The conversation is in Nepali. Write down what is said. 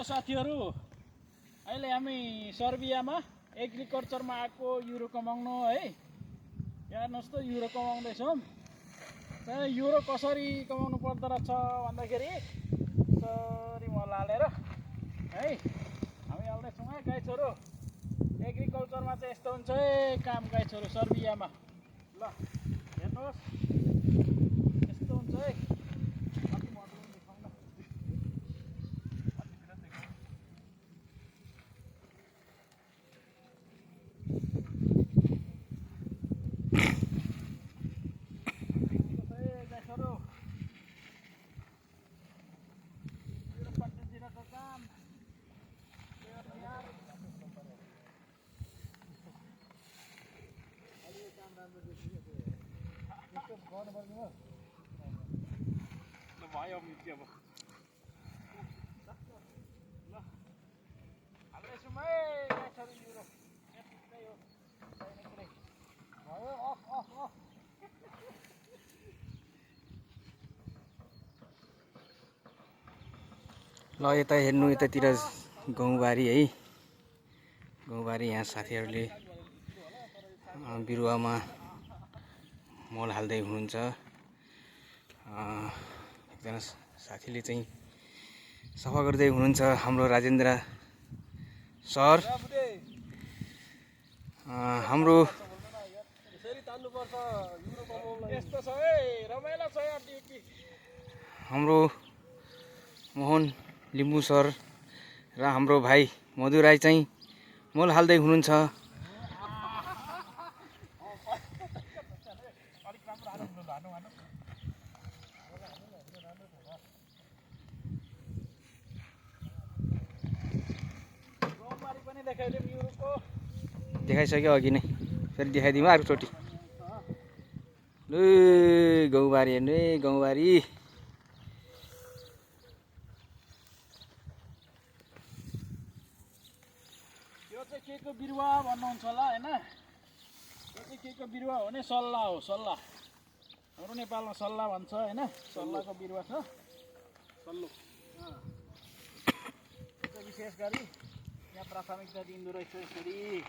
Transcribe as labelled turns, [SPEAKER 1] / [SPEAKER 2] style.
[SPEAKER 1] साथीहरू अहिले हामी सर्बियामा एग्रिकल्चरमा आएको युरो कमाउनु है। हेर्नुहोस् त युरो कमाउँदैछौँ। युरो कसरी कमाउनु पर्दो रहेछ भन्दाखेरि यसरी मल हालेर है हामी हाल्दैछौँ है गाई छोरो। एग्रिकल्चरमा चाहिँ यस्तो हुन्छ है काम गाई छोरो सर्बियामा। ल हेर्नुहोस् यस्तो हुन्छ है। भयो मिर्ची अब ल हाल्दैछौँ है गाईछोरी युरो यस्तै हो भयो अफ अफ अफ।
[SPEAKER 2] ल यता हेर्नु, यतातिर गहुँबारी है। गहुँबारी यहाँ साथीहरूले बिरुवामा मल हाल्दै हुनुहुन्छ। एकजना साथीले चाहिँ सफा गर्दै हुनुहुन्छ हाम्रो राजेन्द्र सर। हाम्रो मोहन लिम्बू सर र हाम्रो भाइ मधु राई चाहिँ मल हाल्दै हुनुहुन्छ। देखाइसक्यो अघि नै, फेरि देखाइदिउँ अर्कोचोटि। ल गहुँबारी हेर्नु है, गहुँबारी।
[SPEAKER 1] यो चाहिँ के को बिरुवा भन्नुहुन्छ होला हैन। यो चाहिँ के को बिरुवा हो भने सल्ला हो, सल्ला। हाम्रो नेपालमा सल्ला भन्छ हैन। सल्लाको बिरुवा छ, सल्लो। विशेष गरी यहाँ प्राथमिकता दिँदो रहेछ यसरी।